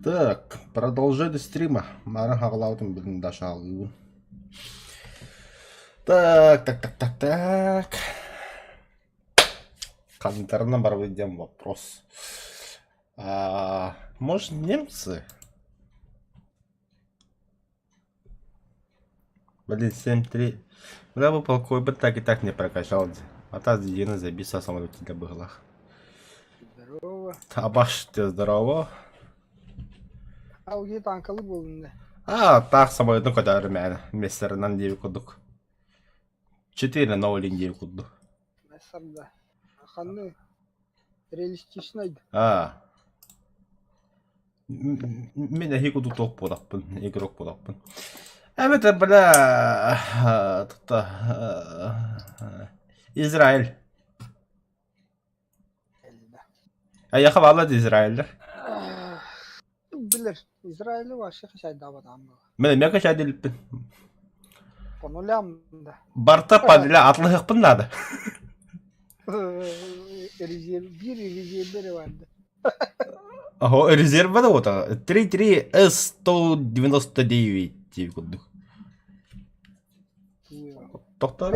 Так, продолжение стрима. Мара хаҕылаабытым билин да шаалыыбын. Так, так, так, так, так. Хантарынан барбыт диэн вопрос. А, может, немцы? Блин, 7-3. Бля, бы полковой бы так и так не прокачал. А та едино забиса самолете для быглах. Здорово. Абаш, ты здорово. А уге танкалы буолунна. А, таах самолетун көтөөрү мээнэ. Мессерынан диэби курдук. 4-0 диэби курдук. Мессерда. Ханны реалистичный. А. Мин эһи курдук туох буолаппын, игрок буолаппын. Эбэтэр бля тутта Израиль. Эйиэхэ бааллар да Израиллар? Билэр. Израили вообще хачайдаабатаҕым буолар. Мин эмиэ качайда илиппин. По нулям да. Барта падля атлыһыахпын наада. Резерв, биир резервер барды. Ого, резерва да вот 3-3 С-199 диэби курдук. Тохтоор.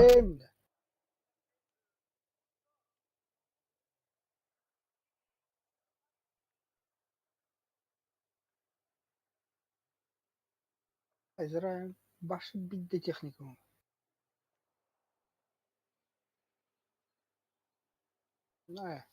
Израиль башы бидде техникум. На.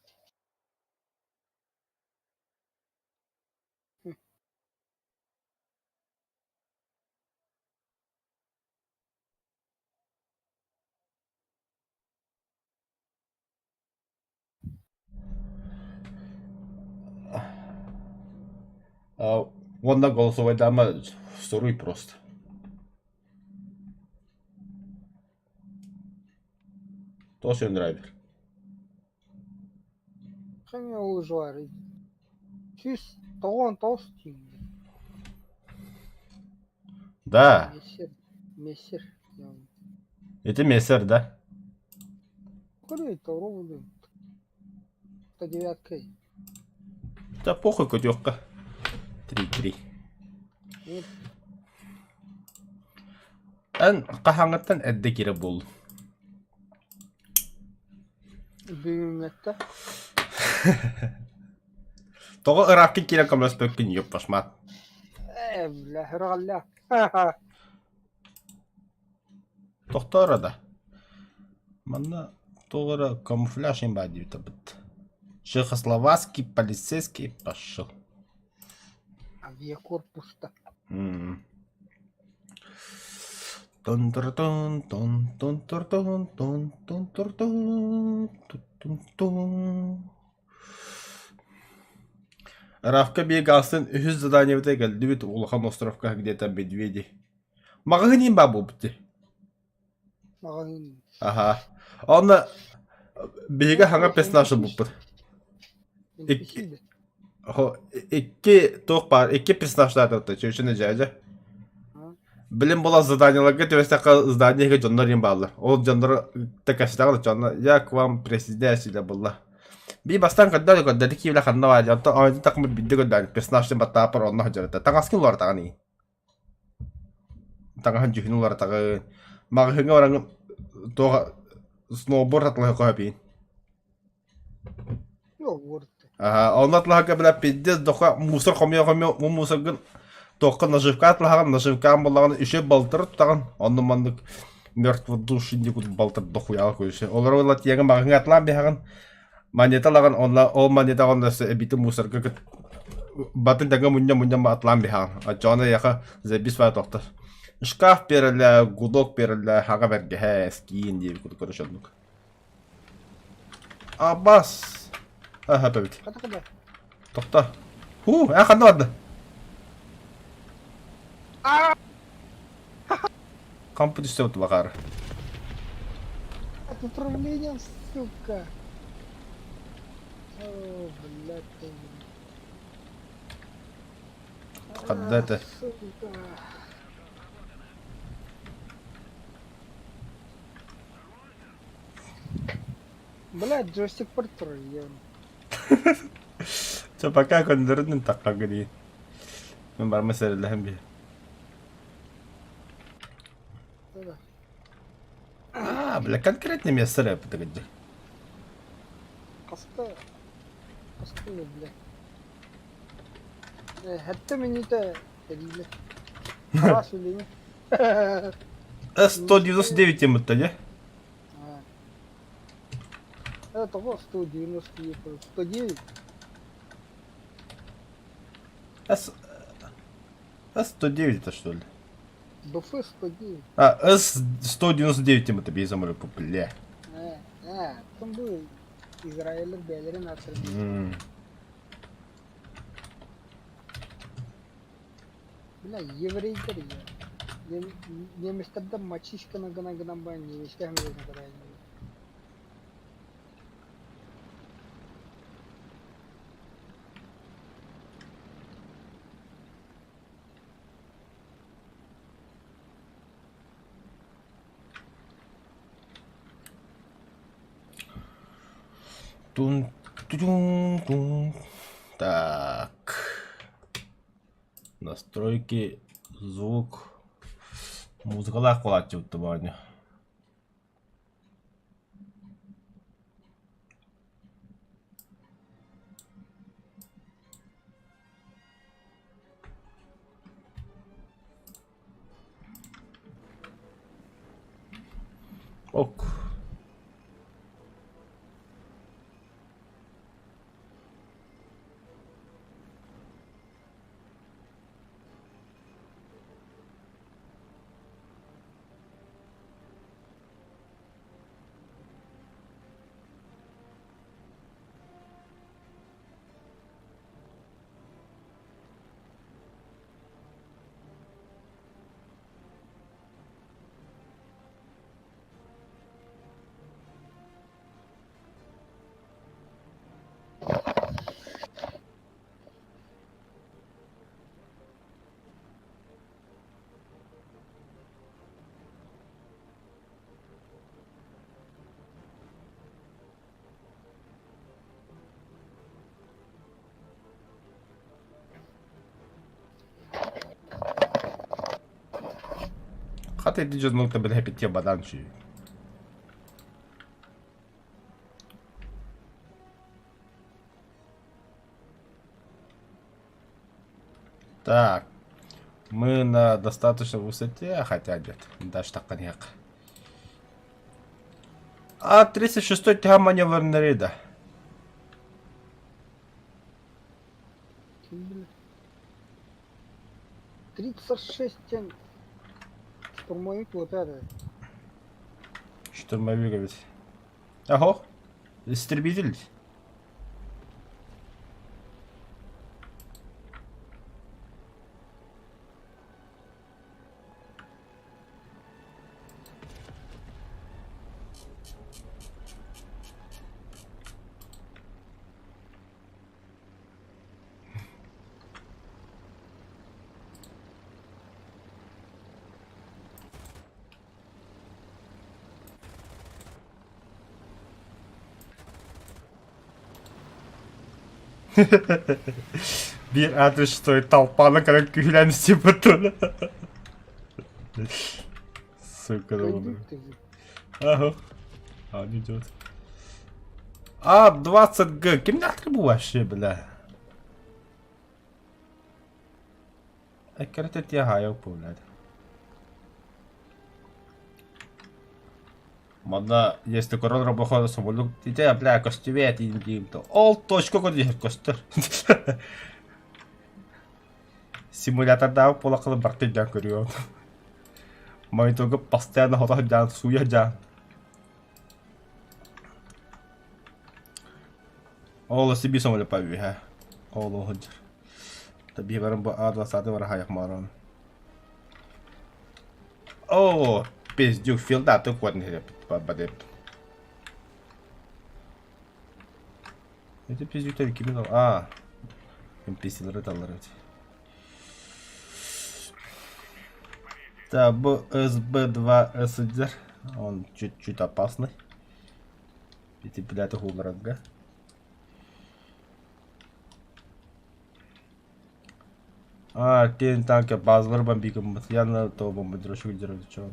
Уонна голосовойдаама суруй просто. Тоос драйвер. Хэмэ ол жуар. Сүүс тоҕон тоҕус тиҥ. Да. Мессер. Мессер. Ити мессер, да? Көрүй, тоҕо 109-кай. Да похуй көтүөххэ. 3-3. Эн хаһааҥҥыттан эрдэ киирэ буоллуҥ? Бүгүҥҥэттэ. Тоҕо ыраахтык киирэн көмөлөспөккүн ёппашмаат? Ээ, бля, һөрөҕөллөөх. Тохтооро да. Манна туох эрэ камуфляж им баар диэбит Чехословацкий полицейский пошел. Авиакорпуста. Тун тун тун тун тун тун тун тун тун тун Равка биэгаастан үһүс заданиебыта кэлдибит улахан островка где-то медведи. Маҕаһыын иин баа буолбут дии. Маҕаһыын. Аха. Онно биһиги хаҥа персонаж булбуппут. NPC Икки туох баар, икки персонажтаатыбыт чүөчүнэ дьээдьэ. Билим була заданиеларга түбэстэххэ здание иһигэр дьоннор иин бааллар. Ол дьоннор тэкэстэҕин оччоҕуна я к вам присоединяюсь диэн булла. Би бастаан көрдөөн көрдөтү киибилэ ханна баар дьон онтон оонньуу тахмыт биирдэ көрдөөн персонаж баттааппар онно сылдьар таҥаскын уларытаҕын ии. Таҥаһын дьүһүнүн уларытаҕын. Маҕаһыыҥҥа бараҥҥын туох сноуборд атылаһыахха сөп Аха, онно атылаһарга бля пиздец доха мусор хомуйа-хомуйа бу мусоргын туохха наживка атылаһаҕын, наживкаан буоллаҕына үчүгэй балтары тутаҕын, онно маннык мертвый душ инди курдук балтар дохуяҕа көрүсэ. Олору ыла тиэҥэ маҕаһыыҥҥа атылаан биһэҕин, монета ылаҕын, онно ол монетаҕа онно өссө эбиитин мусорга кыт батын тэҥҥэ мунньа-мунньа атылаан биһэҕин. Оччоҕуна эйиэхэ запись баар тохтор. Шкаф биэрэллэр, гудок биэрэллэр, хаҕа бэргэһэ, скин диэбит курдук короче оннук. Абас! Аха эбит. Хата хата. Тохто. Ху, э ханна барда? Кампы түстэ бакаар. От управлением, сука. О, блядь. Хадда это? Сука. Блядь, джойстик портер, Чэ, пока көннөрүнүн тахха гыныы. Мин барма сэрэлэһэн биһи. А, бля, конкретно место рэп где. Хаста хаста бля. Хэттэ минутэ кэлиилэ. Араас үлэни. С-199 темыта, не? Это того 190, 109. С... С-109 это что ли? БФ-109. А, С-199 темыта бей замолю, бля. Там был Израиль бэйэлэрин ааттарын. Бля, еврейдэр я. Немецтерден мачишканы гына гынан баран немецкэ Тун тун тун. Так. Настройки, звук. Музыкалаах буолааччыбыт Ваня. Ок. Хата ити дьоннуҥ тэбэлэһэппит бадан үчүгэй. Так, мы на достаточной высоте, хотя нет, даже так нет. А 36-й тяга маневренный рейда. 36 тен штурмовик вот это. Штурмовик ведь. Ого, истребитель. Биир адрестой толпаны көрөн күһүлээн сиппытын. Сука, Ага. А, не идет. А, 20Г. Ким нахрен вообще, бля? Эккерте тиэхайа блядь. Манна если корон робохода соболук ити бля көстүбэт диим то ол точка көрдүһэр көстөр. Симулятордаах буолаххына барты дьаан көрүөм. Мониторга постоянно хото сылдьаан сууйа сылдьаан. Ол сиби самолет үһэ. Ол сылдьар. Таби баран бу аадла сааты бара хайах мааран. О, пиздюк филда ты куотун бадеп. Это пиздюктер кимин ал? А, NPC'лары таллар эбит. Так, бу СБ-2 сылдьар. Он чуть-чуть опасный. Ити блядь уһууларга. А, тен танка базалар бомбигыммыт. Яна то бомбардировщик директор.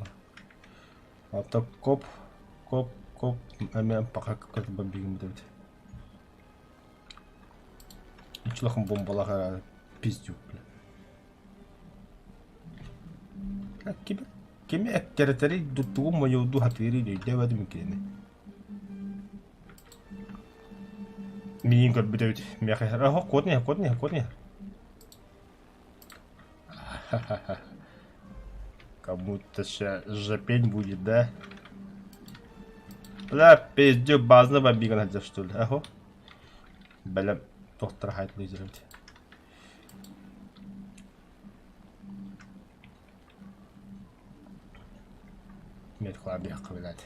А то коп, коп, коп, эме пока как бомбигыммыт эбит. Үчүлэхэн бомбалаах пиздюк, бля. Кими кими эккирэтэрий тугу мойуурдуу сатыырый өйдөөбөтүм кинини. Миигин көрбүт эбит. Миэхэ оһох куотун иһэр, куотун иһэр, куотун иһэр. Кому-то ща жопень будет, да? Бля, пиздюк, базаны бомбиган сылдьар, что ли? Ахо. Бэлэм туохтара хайдылыы эбит. Медхлабиахха билээт.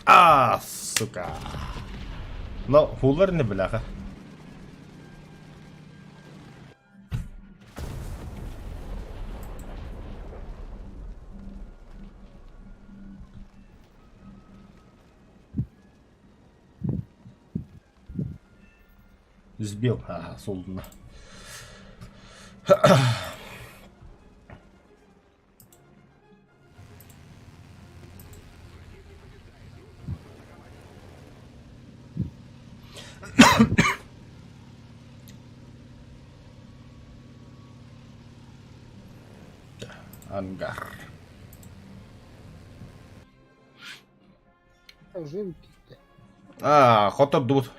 А, сука. Но хулар не бляха. Сбил, ага, солдуна. Ангар. Жим түстэ. Аа, хотордубут.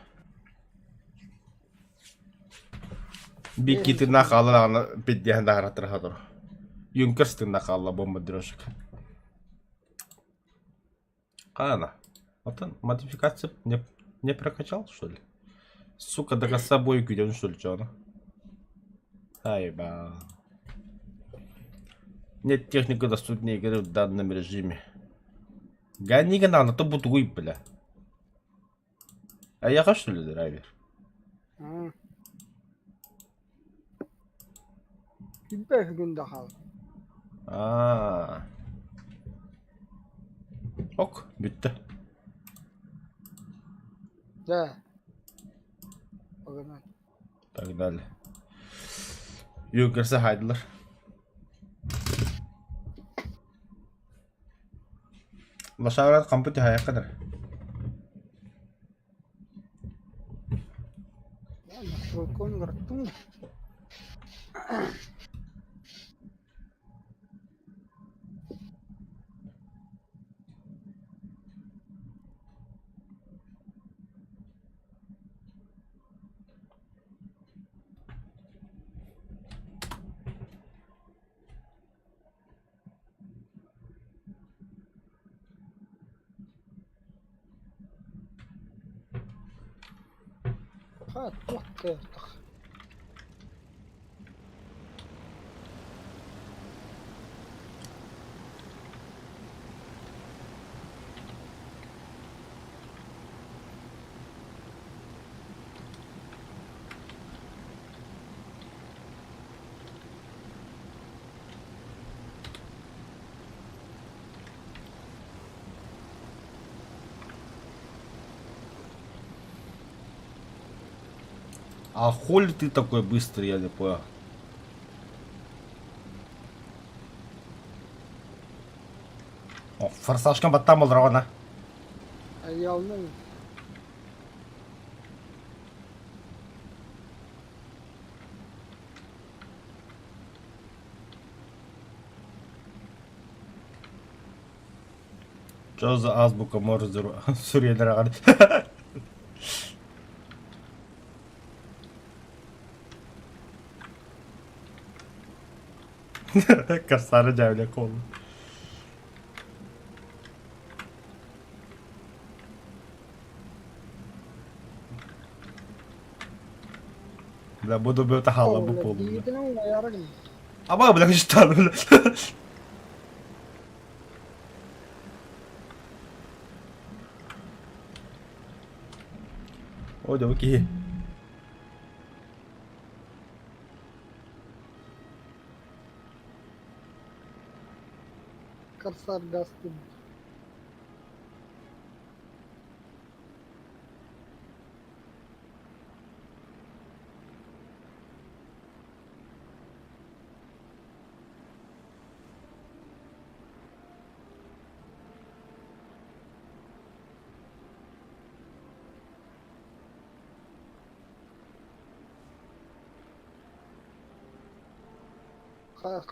Биккитина хаалла пиддиһэн даҕаратыр хотор. Юнкерс тынна хаалла бомбардировщик. Хаана. Оттон модификация не, не прокачал, что ли? Сука, до конца боя күйден, что ли, чё Айба. Нет техника доступнее игры в данном режиме. Гони гана, то бутугуй, бля. А я что ли, драйвер? Килбэ бүгүн да хаал. Аа. Ок, бүттэ. Дьэ. Погнали. Погнали. Юнкерсы хаайдылар. Лошарат хампы түһээйэххэ дэр. Настройканы ырыттым. Ха, туох кыайбатах. А хули ты такой быстрый, я не понял. О, форсажка баттан болдырҕана. Айалның Что за азбука Морзе Сүрүөлэр аҕар. Корсары дьээбилэ куолу. Бля, буду бөтө хаалла бу буоллум. Биирдинэн уойара гынна. Аба, бля, читал, бля. О, дьэ бу киһи. Корсар Гастин.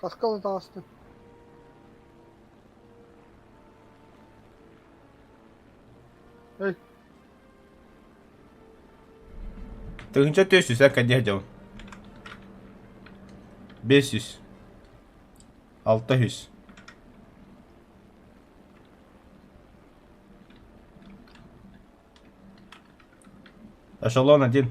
Хаска таҕыстыҥ? Эй, 1400 эн кэнниэ дьон. 500. 600. Эшелон один.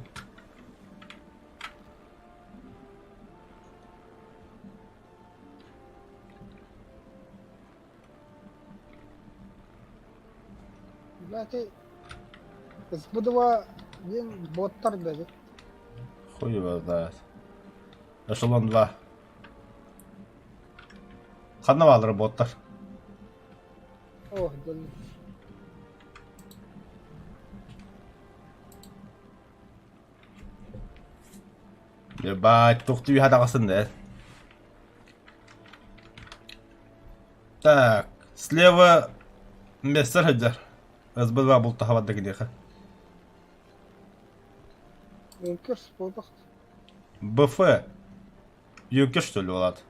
Блядь, СБ-2 диэн боттар да Хуй его знает. Эшелон 2. Ханна бааллара боттар? О, дьон. Ебать, тух түйэ таҕыстын да. Так, слева мессер сылдьар. СБ-2 бултаха барда киниэхэ. Юнкерс буолбах. БФ. Юнкер что ли буолаат?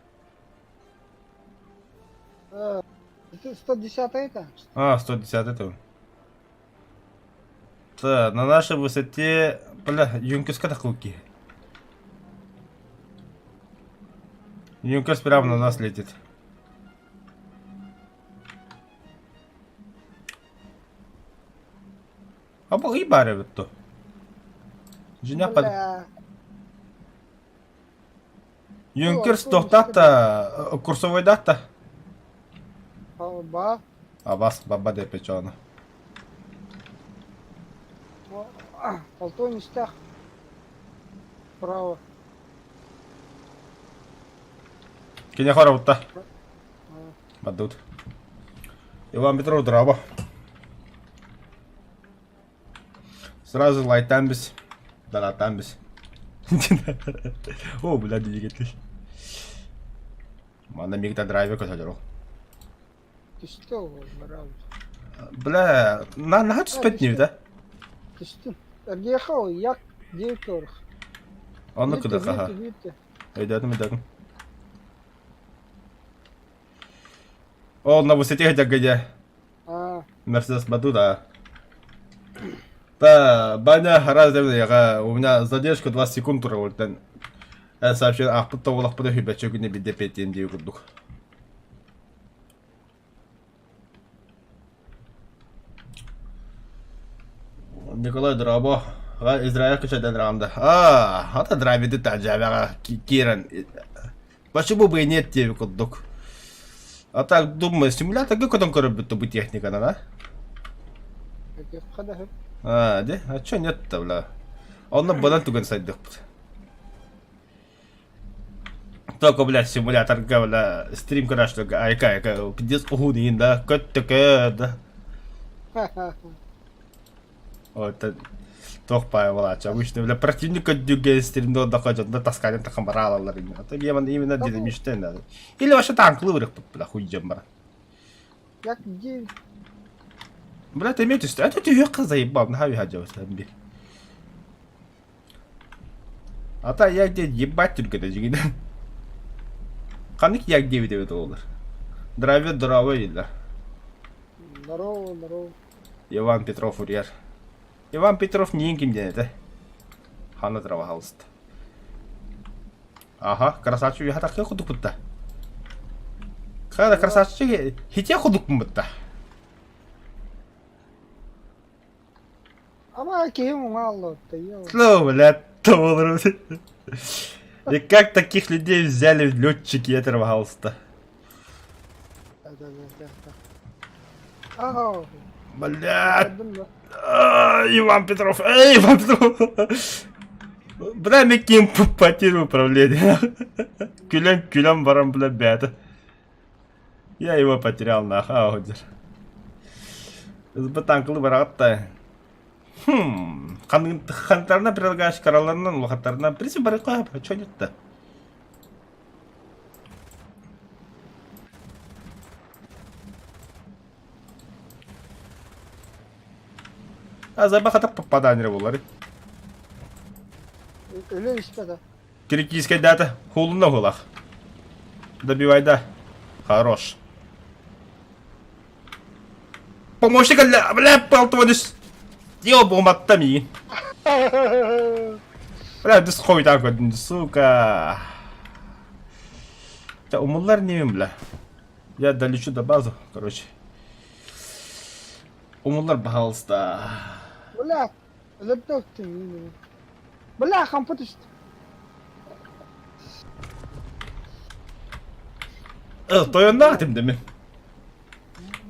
Это 110 это? А, 110 это. Так, на нашей высоте... Бля, Юнкерска такой Юнкерс прямо на нас летит. А бу ый баар эбит дуо? Дьиҥэ Бля. Юнкерс туохтаах курсовойдаах да? Ба. Абас баба депечоно. Алтон истэх. Право. Киниэхэ оробутта. Бардыбыт. Иван Петров драба. Сразу лайтаан бис. Донаттаан бис. О, бля, двигатель. Манна мигта драйвер көтөлөр. Түстэ ол барабыт. Бля, на наһаа түспэт ньиби да? Түстүм. Эргиэхэ ол як диэки орох. Онно кыдыхаха. Өйдөөтүм, өйдөөтүм. О, на высоте хотя где. Мерседес Баду, да. Да, баня раз у меня задержка 20 секунд турар сообщение аахпыт тоҕулахпыта хүбэччэ күнэ бидде петиэн дии курдук. Николай Дробо Израиль көчөдөн рамда. А, ата драйвиды тажабаға кирен. Почему бы и нет диэби курдук. А так думаю, симуляторга көтөн көрөрбүт бу техниканан, а? А, де? А чё нет-то, бля? Онно быдан түгэн сайдыахпыт. Только, блядь, симуляторга, бля, стрим көрөөччүлэргэ айка айка, пиздец уһун иин да, көт төкө да. Это туох паайа буолааччы. Обычно, бля, противник көрдүүргэ стримде отдохо дьонно тасканен тахан бараалалар именно. Это именно динамичный надо. Или вообще танклы вырыхпыт, бля, хуй дьон баран. Як день. Бля, ты имеете Это ты заебал, на хави хаджа би. Ата як диэн ебать түргэнэ дьиҥинэн. Ханнык як диэбит эбит оҕолор. Драйвер здорово дииллэр. Здорово, здорово. Иван Петров урьер. Иван Петров миин ким диэн этэ? Ханна трава хаалыста. Аха, красавчик үһэ таххыа курдукпут да. Хара красавчик хитиэ курдукпун бытта. Ама киһи уҥа аллотта. Слово, блядь, И как таких людей взяли в летчики, я пожалуйста. Ага. Блядь. Иван Петров, эй, Иван Петров! Бля, мен ким потерю управление. Күлэн, күлэн баран, бля, бэйэтэ. Я его потерял, нахуй, аудер. Ызбы танкылы бараҕатта. Хм, хантарына предлагаешь караларынан, улахаттарынан, в принципе, барыка, чё нет-то? А забахата попадание булар. Өлөр истэ да. Киргизскэй дата хулуна хулах. Добивай да. Хорош. Помощник бля, бля, палтывадыс. Ёбу матта миигин. Бля, дыс хойда көрдүм, сука. Да умуллар немем, бля. Я долечу до базы, короче. Умуллар, пожалуйста. Бля, өлөрдө Бля, хампы түстэ. Тойоннаах этим да мин.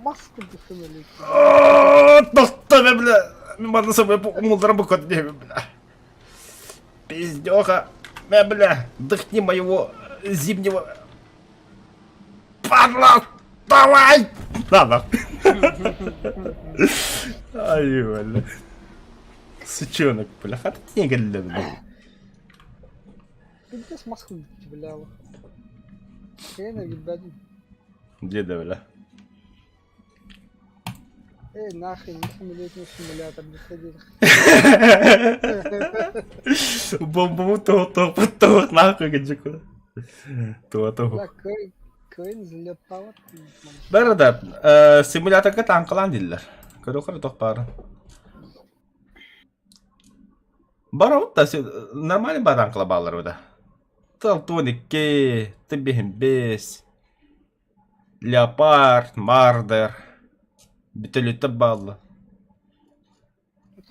Мас курдук көмөлөйт. Тохто бля. Мин манна собой умулларым бу кот бля. Пиздёха. Бля, бля, дыхни моего зимнего Падла, давай! Надо. Ай, бля. Сучонок, бля, хата не гэллэ, бля. Пиздец мас курдук, бля. Кээнэ билбэтим. Где да, бля? Эй, нахрен, не симулятор, симулятор, не ходи. Бомбу то то то нахуй гаджику. То то. Бля, кыайын взлеттала. Бары да, симуляторга таҥкалаан дииллэр. Көрө-көрө тох баар. Барабыт да нормально баар таҥкала бааллар да. Тыл туон икки, ты биһин бес. Леопард, Мардер, бүтөлүттэ баалла.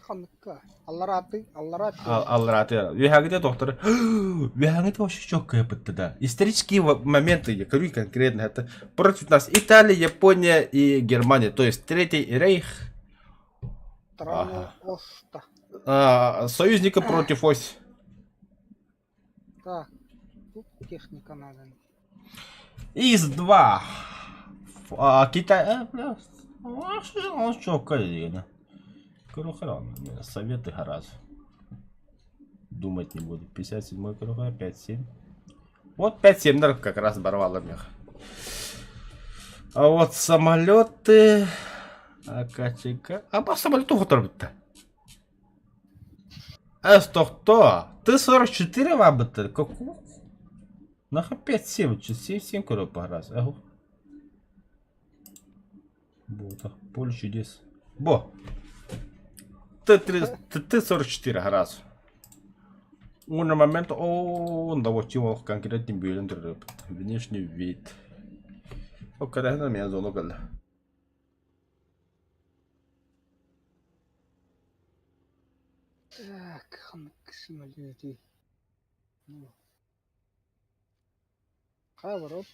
Ханныкка. Алларааты, алларааты. Алларааты. Үөһээҥҥитэ доктор. Үөһээҥҥитэ вообще четко бытты да. Исторические моменты, я говорю конкретно, это против нас Италия, Япония и Германия, то есть Третий Рейх. Страны Оста. А, союзника против ось. Так, тут техника надо. ИС-2. А, Китай... Бля, а, что, колено. Короче, советы гораздо. Думать не буду. 57-й круг, 5-7. Вот 5-7 как раз барвало мех. А вот самолеты... АКЧК... А по самолету хоторбытта. С-то Т-44 вабыттар. Каку? Наха 5-7, 7-7 көрө раз. Эгу. Бо, поле чудес. Бо. Т-44 раз. Un момент, о, да вот чего конкретно бөлін тұрып. Внешний вид. О, когда меня зону калла. Так, ханнык самолеты. Хайа барабыт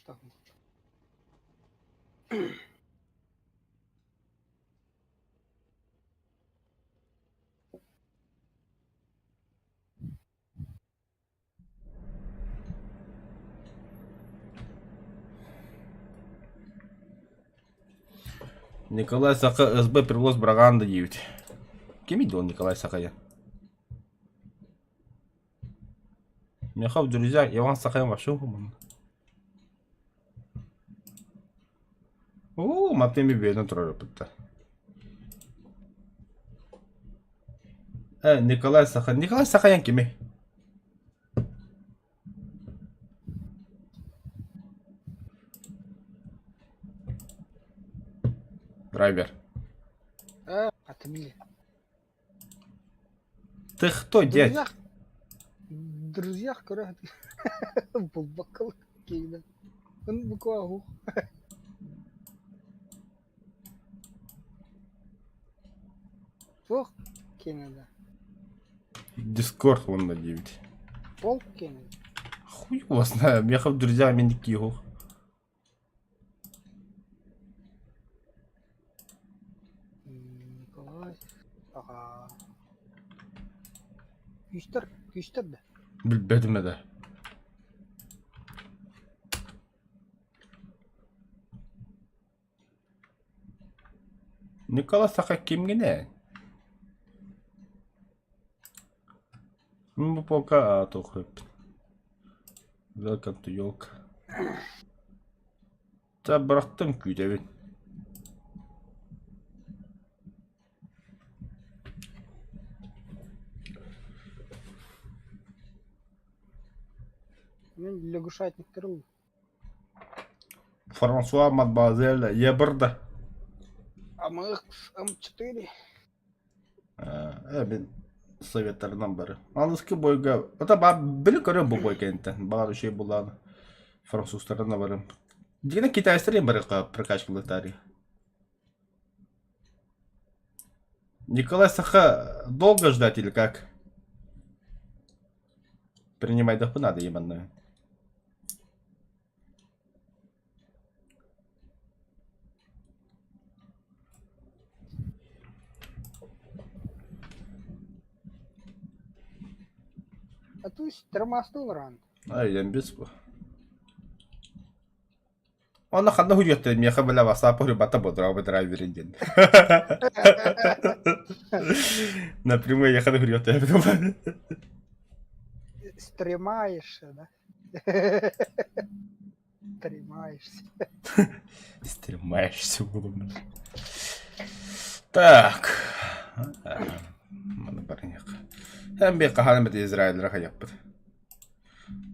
Николай Саха СБ привоз Браганда диэбит. Кимий ол Николай Сахая? Михаил, друзья, Иван Сахаем вообще угуман. Оо, Матеми бэйэтин турар эппиттэр. Э, Николай Саха. Николай Сахаян кимий? Драйвер. Э, отмели. Ты кто, дядь? Друзьях, друзьях көрө булбаккал киинэ. Ын буква Туох киэнэ Дискорд вон на 9. Полк киэнэ. Хуй его знаю, Мехов друзья миники Николай. Ага. Күүстэр, күүстэр да. Билбэтим этэ. Никола Саха кимҥиний? Бу пока туох Welcome to York. Чэ бырахтым күүтэбин. Мин лягушатниктары ыллым. Франсуа Мадемуазель Ебрда. АМХ М4. Э, мин советтарынан бары. Аныскы бойга, это ба били көрөм бу бой кэнниттэн. Баҕар үчүгэй буллаҕына французтарынан барым. Дьиҥинэн китайстар бары прокачкалыктаары. Николай Саха долго ждать или как? Принимайдахпын надо ебаную. А то есть тормознул ран. Ай, без Онно ханна уһуйуохтарай миэхэ бile ватсап уһуйбата буоллар драйверин диэн. Напрямую ехать уһуйуохтара Стремаешься, да? Стремаешься. Стремаешься буолумна. Так. Маны барыах. Һәм би хаһан эмит Израильра хайаппыт.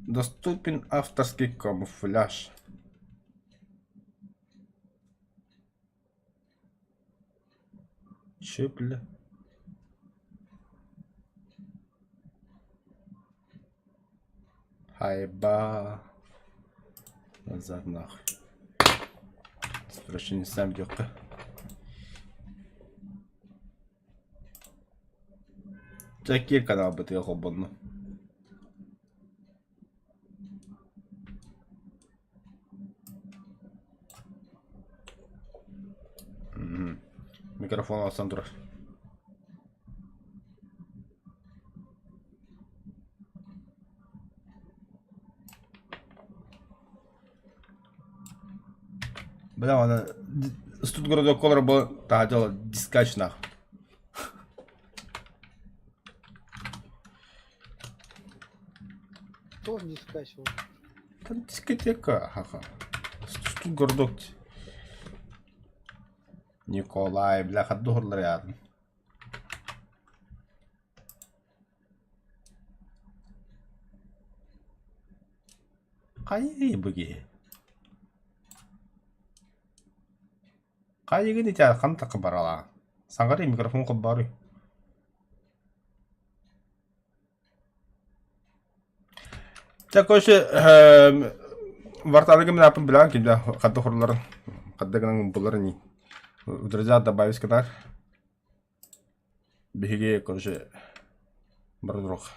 Доступен авторский камуфляж. Чё, бля? Хайба. Назад нахуй. Короче, сам диэххэ. Дьэ киэр каналбытыгар холбонно. Микрофон алсан турар. Бля, аны студгородокка олорор бу таһа дискач нах. Тоже не скачивал. Там дискотека, ха-ха. Студгородок. Николай, бляха, дуһурлар яатын. Хайыы бу киһи? Хайыгын ити хантан баралаан? Саҥарыы микрофон холбооруй. Чэ, короче, варталыгы мин ааппын билэҕин ким да хадда хорлорун, хадда гынан булар ини. Друзья добавить кытаар. Биһиги, короче, бары туруох.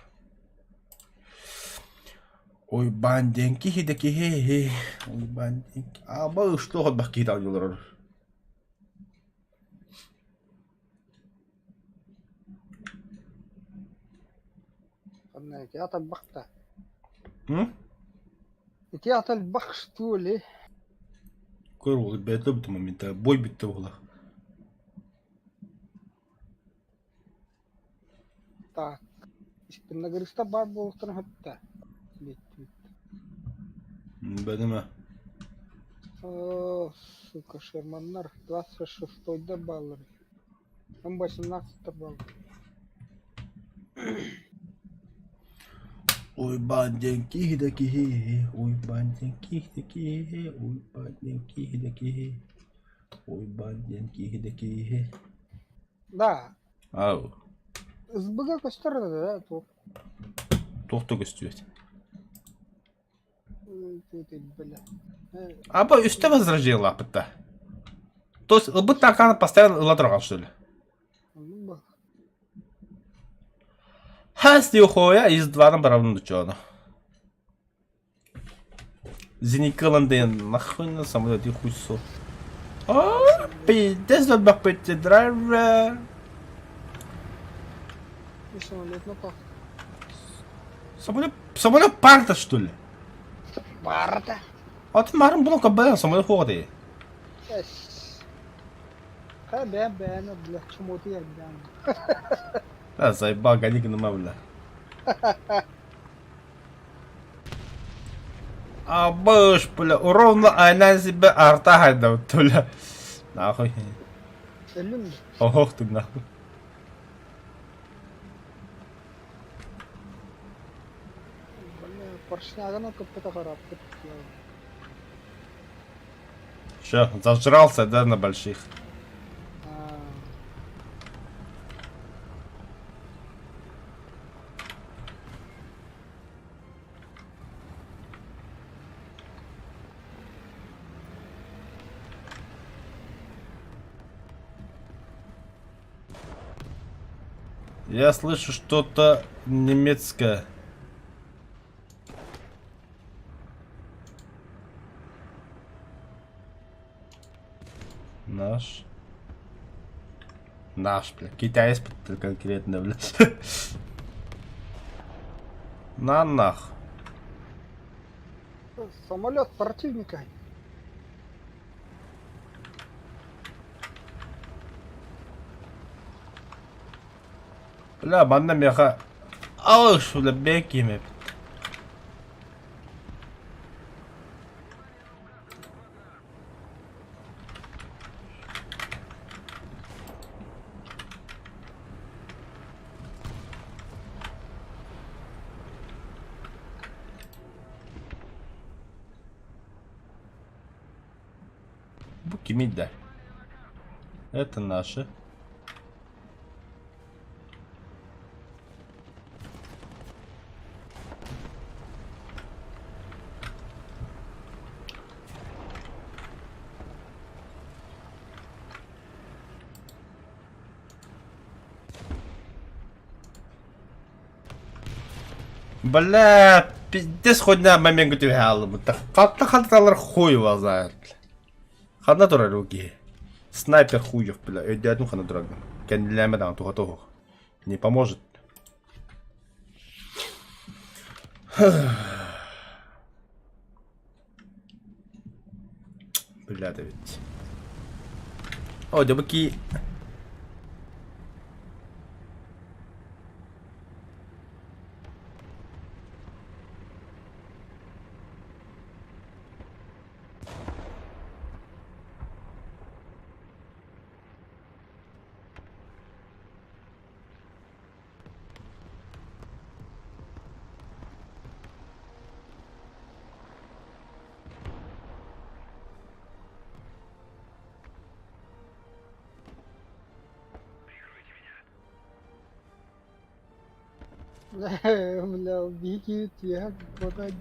Уйбаан диэн киһи да киһи, Уйбаан диэн Аба что элбэх киһи олорор. Ханна ити аталбахта. М? Ити аталбах что ли? Көр ол бэйэтэ бу момента бой бүттэ буолар. Так. Спинногрызта баар буолуохтарын сөптө. Бэдимэ. О, сука, Шерманнар 26-й бааллар. М18 бааллар. Уйбаан диэн киһи да киһи, Уйбаан диэн киһи да киһи, Уйбаан диэн киһи да киһи, Уйбаан диэн киһи да киһи. Да. Ау. СБГ көстөр да, туох. Туох да көстүбэт. Бля. Аба үстэ возрождение лааппытта. То есть ылбыт таркааны постоянно ыла турар что ли? Хас хуя из дваран барабын дучону. Зеникылан диэн нахуй на самолет и хуй со. О, пиздец, драйвер. Самолет напал. Самолет, самолет парта, что ли? Барда. А ты марын булан каббайан самолет хуга Эс. Ха бэ бэна бля чмоты я бля. Да, заебал, гони гныма, бля. А быш, бля, ровно айнан себе арта хайда, бля. Нахуй. Өлүм. Ох ты нахуй. Бля, поршняганы көппөтө хараппыт. Че, зажрался, да, на больших? Я слышу что-то немецкое. Наш. Наш, бля. Китаец конкретно, бля. На нах. Самолет противника. Бля, манна меха. Алыш, бля, бекиме. Бу кимий да? Это наши. Бля, пиздец хоть на момент түһэ Хатта хатталар хуй его знает. Ханна турар руки. Снайпер хуев, бля, өйдөөтүм ханна турар. Кэннилээмэ даҕаны туха туһух. Не поможет. Бля, да ведь. О, дебаки. Бля, биһиги түһэ куотан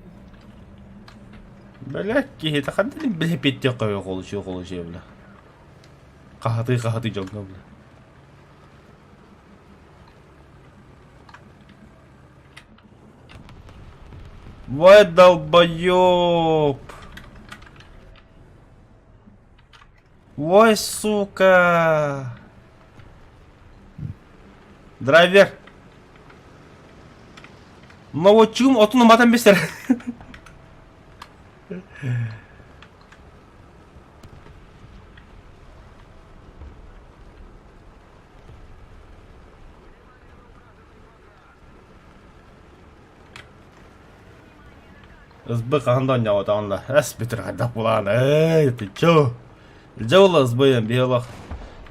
Бля, киһи ханна бля петте қойы қолышы қолышы бля. Қахаты қахаты жоңға бля. Вай долбоёб. Ой, сука. Драйвер. Наводчигым отун уматан бесер. СБ хаһан да оонньооботоҕун да эс бүтэр хайдах булаан эй ты чё илдьэ буолла СБ биһи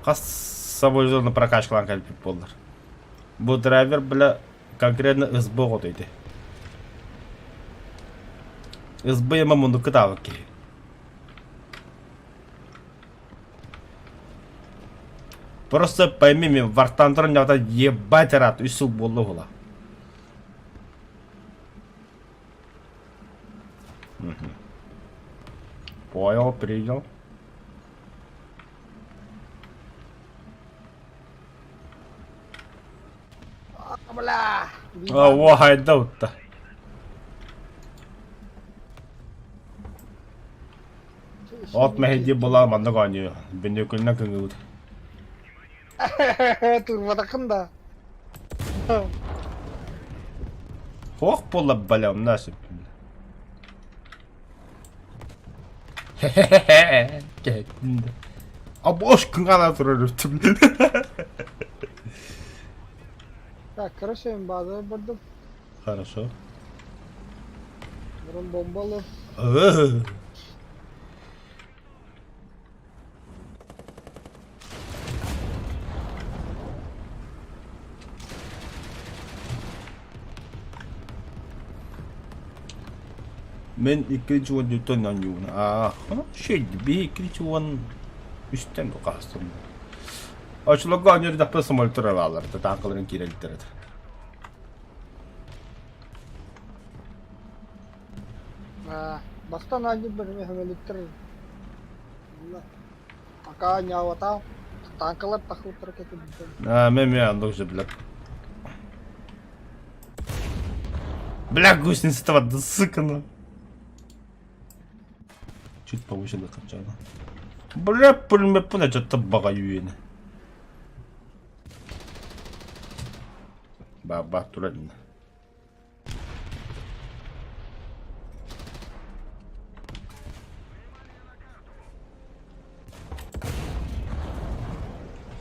хас самолету прокачкалаан кэлбит буоллар бу драйвер бля конкретно СБ оҕото ити СБ ема муннукка таабыт киһи просто пойми мен вартан туран ньоҕото ебать рад үс сыл буолла уһула Понял, принял. Бля! О, хайда От мэһэйдии буолан маннык оонньуу. Бүнүкүлүнэн кыҥыыбыт. Турбатаххын да. Ох буолла бля, умна сөп. Хе-хе-хе. Абош кыңана турар өттүм. Так, короче, мен базаға бардым. Хорошо. Бұрын бомбалы. Мен иккинчи уон түттэн оонньуубун. Аа, шейди иккинчи уон үстэн хаастым. Очолорго оонньуур даппы самолеттар алаалар, таанкаларын киирэлиттэр этэ. Бастан аанньыт бэрмэ хөмөлүттэр Пока ньаабатаах таанкалар тахсыбыттара кэтиллибитэ. Аа, мен мен оннук же бля. Бля, гусеница барда, сука, ну. Чуть повыше докачала. Бля, пулемет это баҕа үөнэ. Ба-ба турар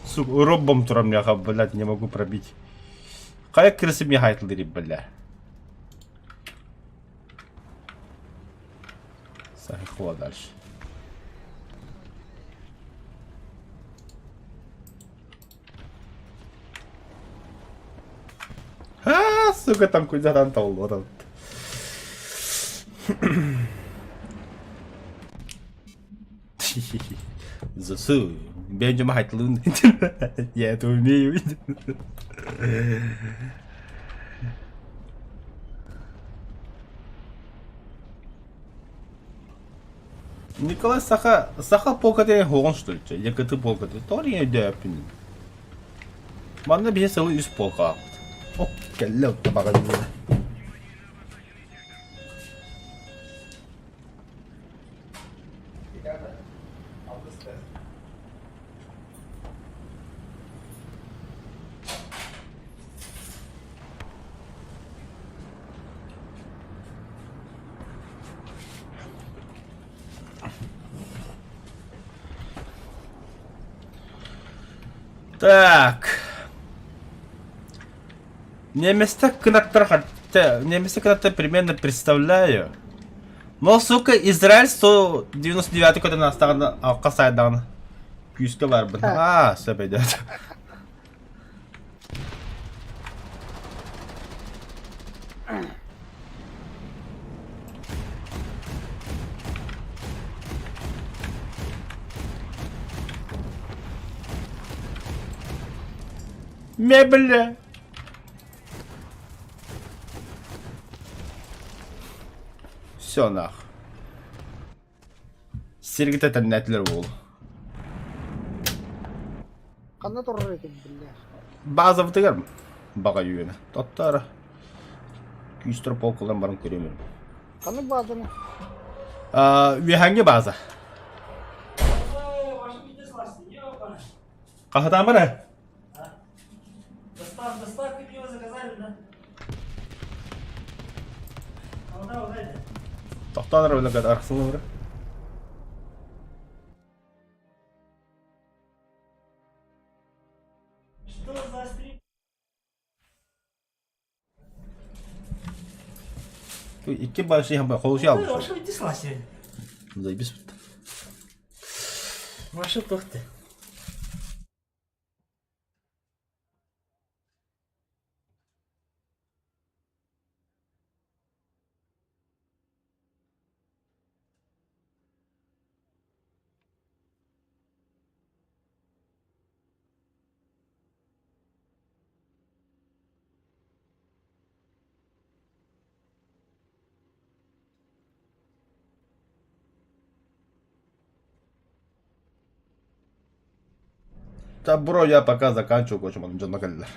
Сука, робом турар миэхэ, блядь, не могу пробить. Хайа крысы миэхэ айтылдыр, бля. Сахихуа дальше. А, сука, там куда там толло. Засу. Бенджамин Хайтлун. Я это умею. Николай Саха Саха полката хоҕон что ли? Якыты полката. Тоҕо өйдөөппүн. Манна биһи сылы үс полкалаахпыт. Оп, кэллэ баҕайы. Так. Немецтэр кынаттар немецтэр кынаттар примерно представляю. Но, сука, Израиль 199 көтөн астаҕына алқа сайдаҕына күүскэ барбын. Аа, сөп өйдөөт. Мебель. Все нах. Сиргитэ тэннээтилэр уол. Ханна турар этим биллэр. Базабытыгар баҕа үөнэ. Тоттор күүстэр полкаларын баран көрүөм. Ханна базаны? Үөһээҥҥи база. Хаһытаамар ээ? Доставка пива заказали, да? Тохтоон эрэ үлэ арахсыллар. Что за стрим? Икки большие холуси албыт. Ваша дисла сегодня. Заебись. Ваша тохты. Да, бро, я пока заканчиваю, короче, манна дьонно кэллилэр.